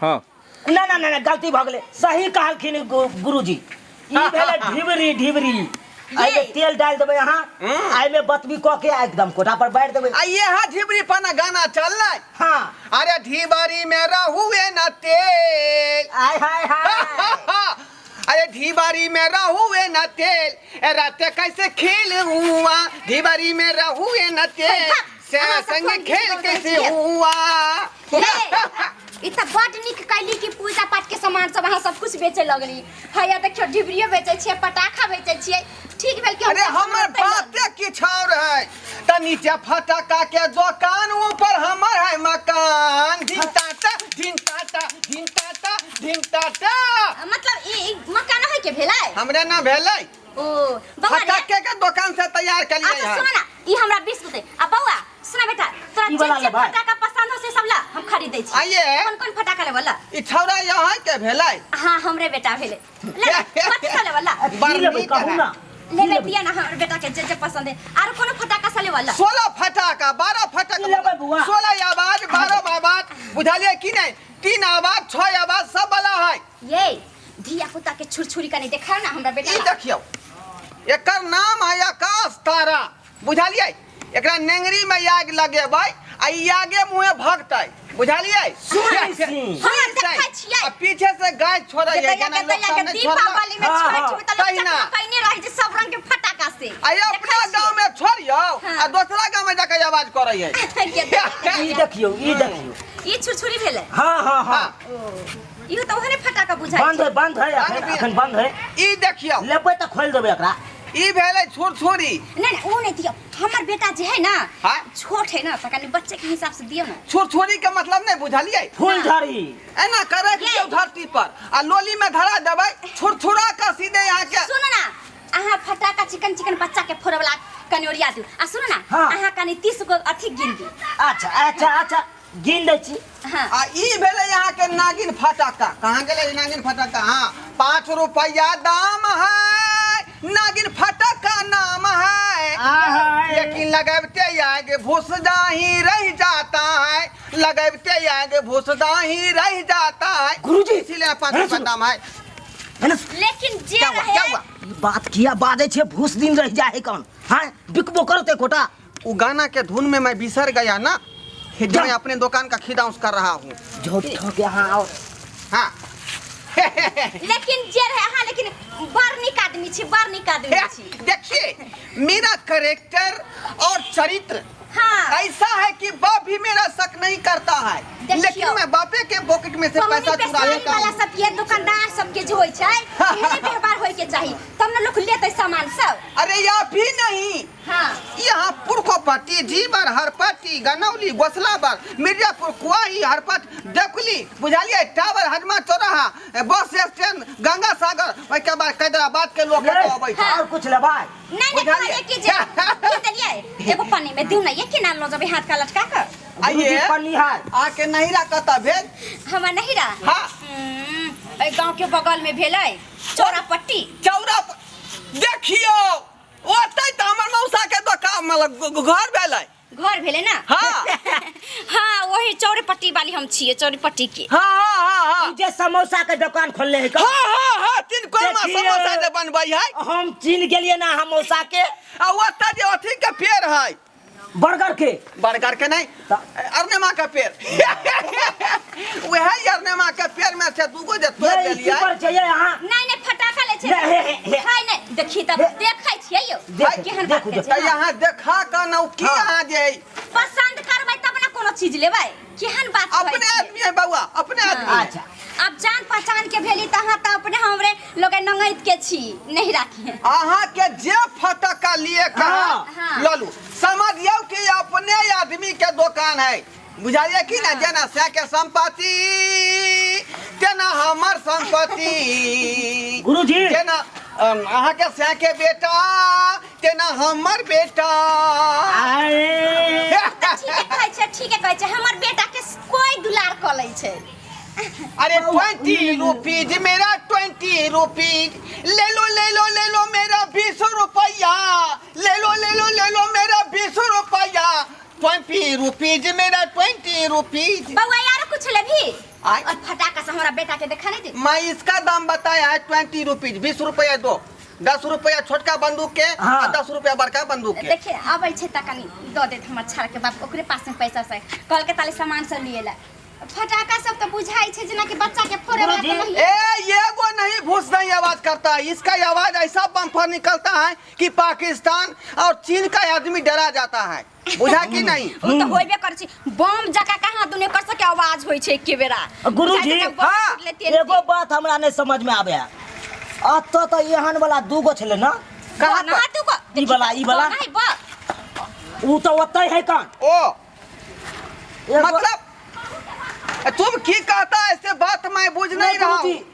हाँ। ना ना ना ना, गलती भऽ गेलै। सही कहलखिन गुरुजी, ई भेलै ढिबरी। ढिबरी एहिमे तेल डालि देबै अहाँ, एहिमे बतबी कऽ के एकदम कोठा पर बारि देबै। आ ये ढिबरी पर ना गाना चललै। हाँ। अरे ढिबरी में रहुए ना तेल। आय हाय हाय। अरे ढिबरी में रहुए ना तेल, ए राते कैसे खेल हुआ, ढिबरी में रहुए ना तेल, से अहाँ सब संग कोन खेल गीत कैसे गबै छियै? हुआ। ये ई तऽ बड नीक कैली कि पूजा पाठ के सामान सब अहाँ सब कुछ बेचे लगली। हैया देखियौ, ढिबरियो बेचै छियै, पटाखा बेचै छियै। ठीक भेल कि हम अरे सब हमर सामान तैयार। बाते किछु और है त नीचे फटका के दुकान, ऊपर हमर है मकान। धिन टाटा धिन टाटा धिन टाटा धिन टाटा। मतलब ई मकान है के भेलै? हमरे ना भेलै। ओ बौआ रे। फटके के दुकान से तैयार कलिए। अच्छा हन। सुन ना, ई हमरा 20 रुपए। आ बौआ सुना बेटा, तोरा ई वाला जे जे लेबै? फटाका पसंद हो से सब ला, हम खरीदै छी। आइए। कोन कोन फटाका लेबै ला? ई छौड़ा यहाँ के भेलै? हाँ, हमरे बेटा भेलै। ला ला, कथी सब लेबै ला? की लेबै कहू ना। लेबै दिया ना हमर बेटा के जे जे पसंद है। आरो कोनो फटाका से लेबै ला? 16 फटाका, 12 फटाका। की लेबै बौआ? 16 आवाज, 12 आवाज, बुझलिए कि नहीं? 3 आवाज, 6 आवाज, सब वाला है। ये धिया पुता के छुरछुरी कनी देखाओ ना हमरा बेटा ई ला। देखियौ, एकर नाम है आकाश तारा, बुझलिए? एकरा नेंगरी में आग लगेबै आ ई आगे मुँहे भगतै, बुझलिए? सुनै छी। हाँ, देखै छियै। आ पीछे से गाय छोड़ै है, जतैया जेना के लोक तैया सब के नहि छोड़लक। दीपावली में हाँ, छठ हाँ। में त लोक तहिना। चकमा कइने रहै छै सब रंग के फटाका से। आ ई अपना देखै गाँव में छोड़ियौ हाँ। आ दोसरा गाँव में जाके आवाज करै है। छियै। ये देखियौ। ई देखियौ, ई देखियौ। ई छुरछुरी भेलै? हाँ हाँ हाँ। हाँ। ओ इहो त ओहने फटाका बुझाइ बंद छै। है, बंद है अखन। बंद। अखन बंद है। ई देखियौ। लेबै तऽ खोलि देबै एकरा। ई भेलै छुरछुरी। नहीं नहीं, वो नहीं दियो, हमर बेटा जे है ना, हाँ? छोट है ना, तो कनी बच्चे के हिसाब से दियो ना। छुरछुरी के मतलब नहीं बुझलिए? फूल झड़ी। एना करे के ये। धरती पर आ लोली में धरा देबै, छुरछुरा का सीधे यहाँ के। सुनो ना, अहाँ फटाका चिकन चिकन बच्चा के फोड़वला कनी ओरिया दियो। आ सुनो ना, हाँ। अहाँ कनी 30 गो अथी गिन दियो। अच्छा अच्छा अच्छा, गिन दै छी। हाँ। आ ई भेलै यहाँ के नागिन फटाका। कहाँ गेलै ई नागिन फटाका? हाँ, 5 रुपया दाम है, नागिन फटाका नाम है, लेकिन लगबते आगे भूसदा ही रह जाता है, लगबते आगे भूसदा ही रह जाता है। गुरुजी, इसीलिए 5 अरे रुपया सुनो। दाम है। है ना? लेकिन जे क्या हुआ? रहे क्या हुआ? ई बात किया बाजै छै भूस दिन रह जाए है कौन? हाँ, बिकबो करते कोटा। वो गाना के धुन में मैं बिसर गया ना, जो मैं अपने दुकान का खिदाउस कर रहा हूँ। झूठ के यहाँ आओ। हाँ। लेकिन जे रहे अहाँ, लेकिन बड़ नीक आदमी छी, बड़ नीक आदमी छी। देखिए, मेरा करेक्टर और चरित्र हाँ। ऐसा है कि बाप भी मेरा शक नहीं करता है, देखियो। लेकिन मैं बापे के पॉकेट में से पहुनी पैसा चुरा पेशानी लेता वाला हूँ। सब ये दुकानदार सबके जे होइ छै, एहने व्यवहार होइ के चाही, तब ने लोक लेतै सामान सब। अरे या भी नहीं, हाँ। यहाँ पुरखोपट्टी, जीवर, हरपट्टी, गनौली, गोसलाबर, मिर्जापुर, कुआही, हरपट, देखली, बुझलिए, टावर, हजमा चौराहा, बस स्टैंड, गंगा सागर, ओहिके बाद हैदराबाद के लोग एतऽ अबै छै। और कुछ लेबै? नहीं नहीं, बुझलिए? कहलिए कि जे की देलियै एगो पानी में दिउ ना, ये के नाम लो जबे हाथ का लटका कर। गुरुजी आइए। पन्नी है। आके नहिरा कतऽ भेल? हमर नहिरा? हाँ। एहि गांव के बगल में भेलै चौरापट्टी। चौरा देखियौ, ओतै तऽ हमर मौसा के दोकान, मतलब घर भेलै। घर भेलै ना? हाँ। हाँ, वही चौरापट्टी वाली हम छियै, चौरापट्टी के। हाँ, हाँ, हाँ, हाँ। ई जे समोसा के दुकान खोलले है हाँ, हाँ, हाँ, 3 कोरमा देखियौ। समोसा जे बनबै है। हम चिन्ह गेलियै ना हम मौसा के। आ ओतऽ जे अथी के पेड़ है, बर्गर के। बर्गर के नहीं, अरनेमा के पेड़, वह अरनेमा के पेड़ में से दूगो जे तोड़ ये देलियै। की पर चाहिए यहाँ? नहीं नहीं, फटाका ले छै। नहीं, हे, हे, हे। हाय नहीं, देखी तब देखै छियै यौ। देखू, केहन बात देखू, करै देखू। छै? तऽ यहाँ देखा कऽ न की हाँ। यहाँ जे पसंद करबै तब ना कोनो चीज लेबै, केहन बात कहै अपने छियै? आदमी है बउआ, अपने आदमी है। अच्छा। अब जान पहचान के भेली तऽ अहाँ तऽ अपने हमरे लोग नंगैत के छी, नहीं राखी। अहाँ के जे फटका लिए कहा हाँ। ललू, समझियौ कि अपने आदमी के दुकान है, बुझलिए कि ना? जेना से के संपत्ति तेना हमर संपत्ति। गुरुजी। जेना अहाँ के से के बेटा तेना हमर बेटा। आए। ठीके कहै छै, ठीके कहै छै, हमर बेटा के कोई दुलार कऽ लै छै। अरे 20 रुपीज मेरा, 20 रुपीज ले लो, ले लो, ले लो मेरा 20 रुपया, ले लो, ले लो, ले लो मेरा 20 रुपया, 20 रुपीज मेरा, 20 रुपीज। बउआ यार कुछ लेबही? आय। और फटाका से हमरा बेटा के देखा नहीं दे। मैं इसका दाम बताया है 20 रुपीज, 20 रुपया दो, 10 रुपया छोटका बंदूक के हाँ। आ 10 रुपया बड़का बंदूक के। देखिए आबै छै त कनी दऽ देत हमर छाड़ के बाप, ओकरे पास में पैसा से कल के ताले सामान सब लिए ला। फटाका सब तो बुझाई छै जेना कि बच्चा के फोड़े वाला गुरुजी, तो नहीं। ए ये गो नहीं भूस नहीं आवाज करता है, इसका आवाज ऐसा बम्फर निकलता है कि पाकिस्तान और चीन का आदमी डरा जाता है, बुझा कि नहीं? ओ त होइबे करै छै, बम जका कहाँ दुने कर सके आवाज होइ छै एके बेरा। गुरुजी, बुझाइ छै बम हाँ, फुटले तेल एगो बात हमरा नहीं समझ में आवे है, अतऽ तऽ एहन वाला दूगो छलै ना? कहाँ ना पर? तू को ई वाला, ई वाला। नहीं बा उ तऽ ओतै है कन। ओ एगो- मतलब तुम की कहता है ऐसे बात मैं बुझ नहीं रहा हूँ। गुरुजी,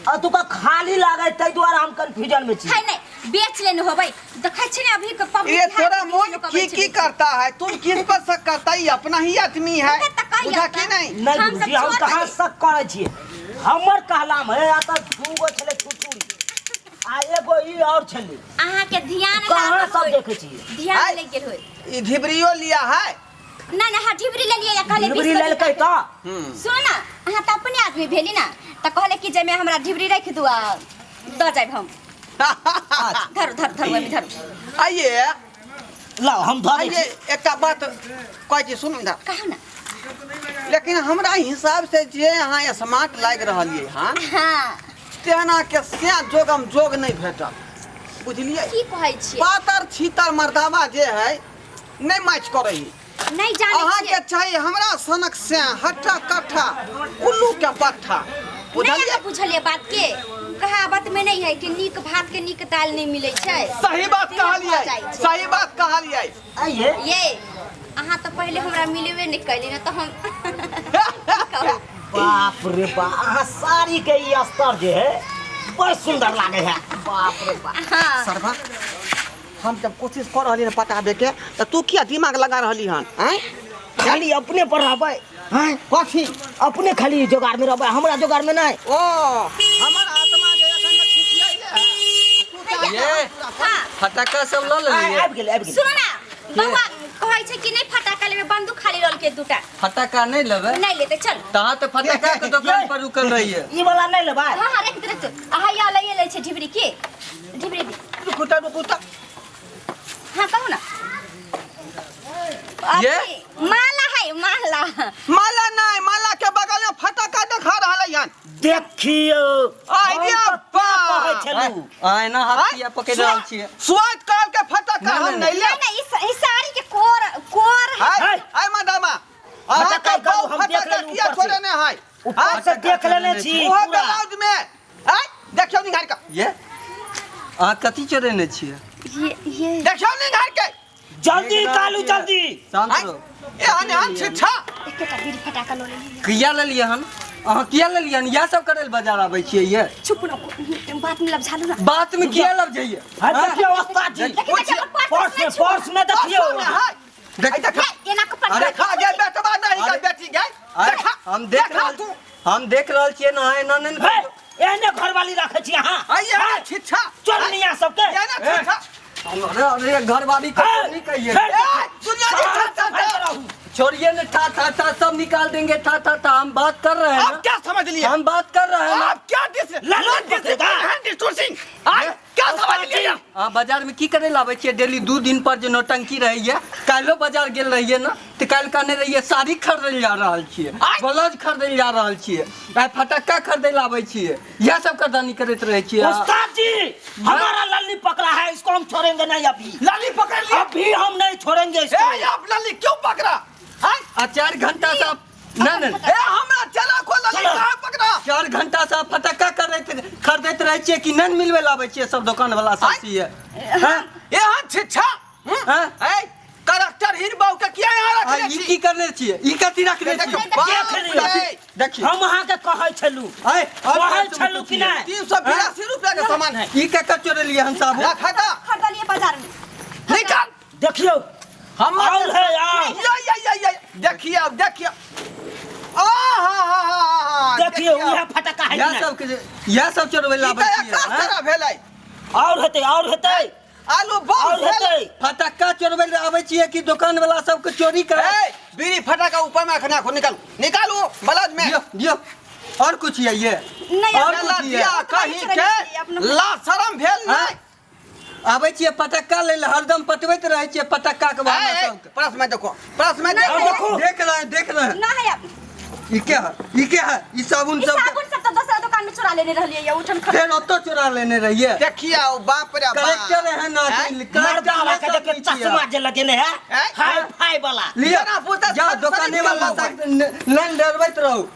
अतुका खाली लागे तै दुआरे हम कंफ्यूजन में छी। है नहीं बेच लेने होबै, देखै छै ने अभी के पब्लिक ये है, तोरा बीच मोन लोक अबै की छै की बेच। करता है, तुम किस पर शक करता है? ये अपना ही आदमी है, ओके, तऽ कहिया बुझा कि तऽ? नहीं? नहीं हम सब गुरुजी, हम चोर कहाँ छी। शक करै छियै, हमर कहलाम है आ तऽ दूगो छलै छुछुरी आ एगो ई और छलै। अहाँ के ध्यान कहाँ लागल सब होय। देखै छियै? ध्यान आय। लागि गेल होय। ई ढिबरियो लिया है। ना ना, हाँ ढिबरी ले लियै, कहले ढिबरी 20 लेलकै तऽ सुन ना, अहाँ तऽ अपने आदमी भेली ना, तऽ कहले कि जे में हमरा ढिबरी राखि दू आ दऽ जायब हम। धरू धरू धरू, ओहिमे धरू। आइए लाओ हम धऽ दै आइए छी। एकटा बात कहै छी, सुनू इधर। कहू ना। लेकिन हमरा हिसाब से जे अहाँ स्मार्ट लागि रहल ये, हाँ हाँ तेना के से जोगम जोग नहीं भेटल, बुझलियै? की कहै छियै? पातर छीतर मर्दाबा जे है नहीं मैच करै है। नहीं जानै अहाँ के छियै। चाही हमरा सनक से हट्टा कट्ठा उल्लू के पट्ठा, नहीं बुझलियै? अहाँ बुझलियै बात के, कहावत में नहीं है कि नीक भात के नीक दाल नहीं मिलै छै। सही बात से भऽ कहलियै, जाइ छै। सही बात कहलियै। आइए ये अहाँ तऽ पहिले हमरा मिलेबे नहीं कैली ना, तऽ हम की कहू? बाप रे बाप, अहाँ साड़ी के ई स्तर जे है बड़ सुंदर लागे है, बाप रे बाप। हाँ सरवा, हम जब कोशिश कर रहली हन पटाबे के, तऽ तू किया दिमाग लगा रहली हन? आँय? खाली अपने पर रहबै, आँय? कथी? अपने खाली जोगार में रहबै, हमरा जोगार में नहीं। ओ हमर आत्मा जे एखन तक खिसियाइले है, तू चाहे ये। हाँ फटाका सब लऽ लेलियै? आबि गेलै, आबि गेलै। सुनो ना बौआ, कहै छै कि नहीं फटाका लेबै, बंदूक खाली रहल के दूटा। फटाका नहीं लेबै? नहीं लेते, चल। तहाँ तऽ फटाका के दुकान पर रुकल रहियै। ई वाला नहीं लेबै? हाँ हाँ, रख दे, रख दे। अहाँ या लइए लै छै ढिबरी के, ढिबरी दे। रुकू तऽ, रुकू तऽ। हाँ कहू ना। ये? अथी, माला है, माला। माला नहीं, माला के बगल में फटाका देखा रहलै हन। देखियौ, आइडिया हम तऽ बा। कहै छलहुँ। अहाँ एना हाथ किया पकड़ि रहल छियै? स्वाद कहल के फटाका नहीं, हम नहीं, नहीं नहीं लेब। नहीं, इस साड़ी के कोर कोर है। हाय, हाय। हाय मदामा, अहाँ फटाका के कहू, बहु हम देख फटाका लेलहुँ किया ऊपर से। छोड़े ने है? ऊपर से देख लेने छी ओहो पूरा। ब्लाउज में। आय, देखियौ निहार के। ये अहाँ कथी चोरेने छियै? ये देखियौ निहार के। जल्दी देख रहल निकालू, छियै। जल्दी। शांत आय, रहू। एहन एहन शिक्षा। एकेटा बीड़ी फटाका लऽ लेलियै। किया लेलियै हन? अहाँ किया लेलियै हन? इएह सब करै लए बाजार आबै छियै ये? चुप ना, बात में लपझालू ना। बात में किया लपझाइए? हाँ, देखियौ उस्ताद जी। देखियौ, देखियौ, पर्स पर्स में, में छू। पर्स में देखियौ। पर्स में है। देख- आय, देखा। ये, एना के पर्स अरे, देखा गे बेटवा नहीं गे अरे, बेटी गे। अरे, देखा, हम देख देखा रहल तू। हम देख रहल छियै ना, अहाँ एना नहि ने हे, करियौ। एहने घरवाली राखै छी अहाँ? आय, एहन शिक्षा। चोरनिया सबके। एहन शिक्षा। अरे अरे, घरवाली के हे, नहीं कहिए। हे, ए, दुनिया की सारा छत्ता सफाई छत्ता। कराहू। छोड़िए ना, था था था सब निकाल देंगे, था था था। हम बात कर रहे हैं आप ना। क्या समझ लिए? हम बात कर रहे हैं ना। आप क्या डिस लल्ला पकड़ेगा। डिस्टोर्सिंग? आप क्या समझ लिए? अहाँ बाजार में की करे लाबै छियै? डेली 2 दिन पर जे नौटंकी रहैया। काल्हिो बाजार गेल रहियै ना, तऽ काल्हि कहने रहियै साड़ी खरीदै लए जा रहल छियै, ब्लाउज खरीदै लए जा रहल छियै, आइ फटक्का खरीदै लए आबै छियै, इएह सब करदानी करैत रहै छियै। उस्ताद जी, हमारा लल्ली पकड़ा है, इसको हम छोड़ेंगे नहीं अभी। लल्ली पकड़ लिया? अभी हम नहीं छोड़ेंगे इसको। ए, आप लल्ली क्यों पकड़ा? हाँ? आ 4 घंटा से आप नहीं, नहीं। ए, हमरा चला को लल्ली चलो। कहाँ पकड़ा? 4 घंटा से आप फटक्का खरीदैत रहै छियै कि नहीं मिलबै लाबै छियै सब दुकान वाला सब आँय? छियै? हाँ? ए, हाँ, छिच्छा। हाँ? ए, करेक्टर हीन बाबू के किया यहाँ आ, रखने ई छी? की करने छियै? ई कथी रखने देखियौ, छियै? बाप देख रे। लियौ। देखियौ। हम अहाँके कहै छलहुँ। आँय, और कहै बात छलहुँ कि नहि? 382 रुपया के सामान है। ई ककर चोरेलियै हम साबुन? रखा था। खरीदलियै बाजार में। निकाल। देखियौ। हम और है, और। या, या, या, या। देखिए अब, देखिए। आ, हा, हा, हा, हा, हा। देखियौ, उएह फटक्का है इएह कि सब के जे- इएह सब चोरबै ई लाबै तऽ छियै, एकास आँय? तरह भेलै। नहि? और हेतै, और हेतै। आलू बम और हेतै। फटक्का चोरबै लए आबै छियै कि दुकान वाला सबके चोरी करे? ए, बीड़ी फटाका ऊपर में रखना, निकाल निकालू बलद में। दियो दियो, और कुछ ये ये नहीं, और अपना कुछ ये लतिया कहीं के ला शरम भेल हाँ? नहीं। आबै छियै पटक्का लै लए, हरदम पटबैत रहै छियै पटक्का के बहाना ए, ए, सबके। परस में देखो, परस में नहीं, देखो। देखो। देख रहे हैं, देख रहे हैं। ना है अब। ई के है, ई के है, ई साबुन ई सब साबुन सब तो दोसरा दुकान में चुरा लेने रहलियै ये उठन खबर। फेर ओतौ चोरा लेने रहियै। देखिए ओ बाप रे बाप। कलेक्टर एहन आदमी, कलेक्टर मर्दावा के सब देखे नीचे चश्मा जे लगेने है, हैं? हाई फाई वाला। लिअ, जेना पूछता जा सब दुकाने शरीर वाला के साथ लाइन डरबैत रहू।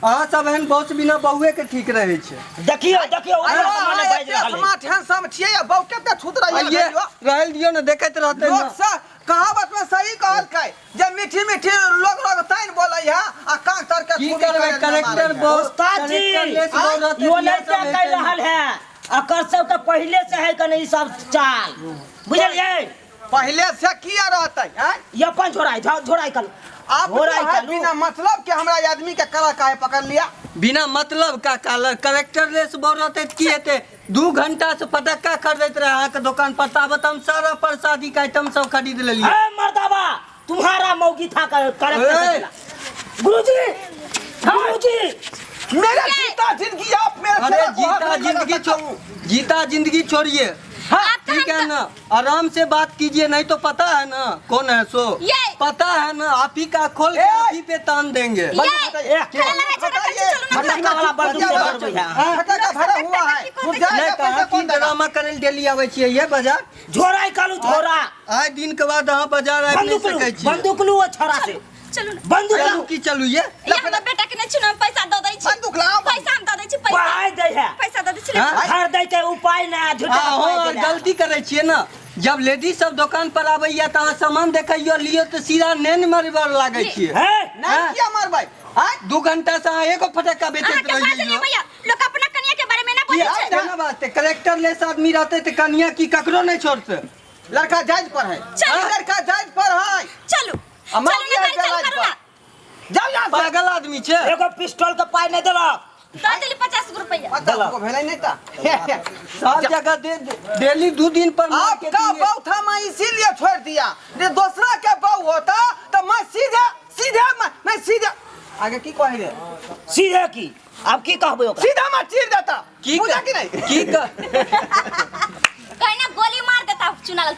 अहाँ सब एहन बॉस बिना बहुए के ठीक रहै छै। देखियो देखियो, अरे ओकरा सामने बाजि रहल है। स्मार्ट हैंडसम छियै आ बहु कते छूत रहियै। आइये रहल दियौ ने, देखैत रहतै लोक ने। से कहावत में सही कहलकै जे मीठी मीठी लोग लोग ताइन बोलै है आ कान तर के की छुरी करबै करे कलेक्टर बॉस, उस्ताद जी, कलेक्टर लेस बहु रहतै, यो इएह नहीं सब कह हेतै। रहल है, अकर सबके पहिले से है कने ई सब चाल, बुझलियै? पहिले से किया रहतै हैं? ये अपन झोराई झोराई कल आप झोराई जो है कलू। बिना मतलब के हमरा आदमी के कला काहे पकड़ लिया? बिना मतलब का कालर कलेक्टर लेस बहु रहतै तऽ की हेतै? 2 घंटा से पटक्का खरीदैत रहे अहाँके दुकान पर, ताबत हम सारा प्रसादी के आइटम सब खरीद लेलियै। ए मर्दावा, तुम्हारा मौगी था करेक्टर ए! गुरुजी, गुरुजी मेरा जीता जिंदगी आप मेरे अरे चेहरा को जीता हाथ नहीं लगा जिंदगी सकता छोड़, हूँ। जीता जिंदगी छोड़िए, आप तो ठीक हम है ना? आराम से बात कीजिए, नहीं तो पता है ना कौन है सो, ये! पता है ना, आप ही का खोल के ए! आप ही पे तान देंगे। ये ए, खड़ा लगा छे, रखा छे, चलू ना। फटक्का वाला बंदूक से मारबै है। हाँ? फटक्का भरा हुआ है। की जाएगा नहीं पैसा कहा कौन की देगा? ड्रामा करे डेली आबै छियै ये बाजार। झोराई कालू झोरा। आइ दिन के बाद अहाँ बाजार आबि नहीं बंदूक लू, सकै छियै। बंदूक लू ओ छोरा से। चलू ना। बंदूक चलू लू। की चलू ये? ये हमरा बेटा के नहीं छुना, हम पैसा दऽ दै छी। बंदूक लाओ। पैसा हम दऽ दै छी, पैसा। पाई दै है। पैसा दऽ दै छी। हाँ? घर दै के उपाय ना, झूठा हाँ, पाई और दै है। गलती करै छियै ना, जब लेडीज सब दुकान पर आबैया तऽ अहाँ सामान देखैयो लियो तऽ सीधा नैन मरबर लागै छियै। हैं? नहीं किया मारबै हैं? 2 घंटा से अहाँ एगो फटक्का बेचैत अहाँके बाज रहियै। नहीं भैया, लोक अपना कनिया के बारे में ना बोलै छै। केना बात है? कलेक्टर लेस आदमी रहतै तऽ कनिया की ककरो नहीं छोड़तै। लड़का जायज पर है। चलू। लड़का जायज पर है। चलू। अम्मा, चलू ना, गाड़ी चालू जायज करू पर। ना। जाओ यहाँ से। पागल आदमी छै। एगो पिस्टल के पाई नहीं देलक। दऽ देली 50 रुपया। 50 को भेलै नहीं ता। सब जगह डेली 2 दिन पर आपका मार्केटिंग। बहू था मैं इसीलिए छोड़ दिया, ये दूसरा के बहू होता तो मैं सीधे सीधे मैं सीधे आगे की कहि रे? सीधे की अब की कहबै ओकरा? सीधा मैं चीर देता। की बुझा कि नहीं? की कहीं ना गोली मार देता चुना लग।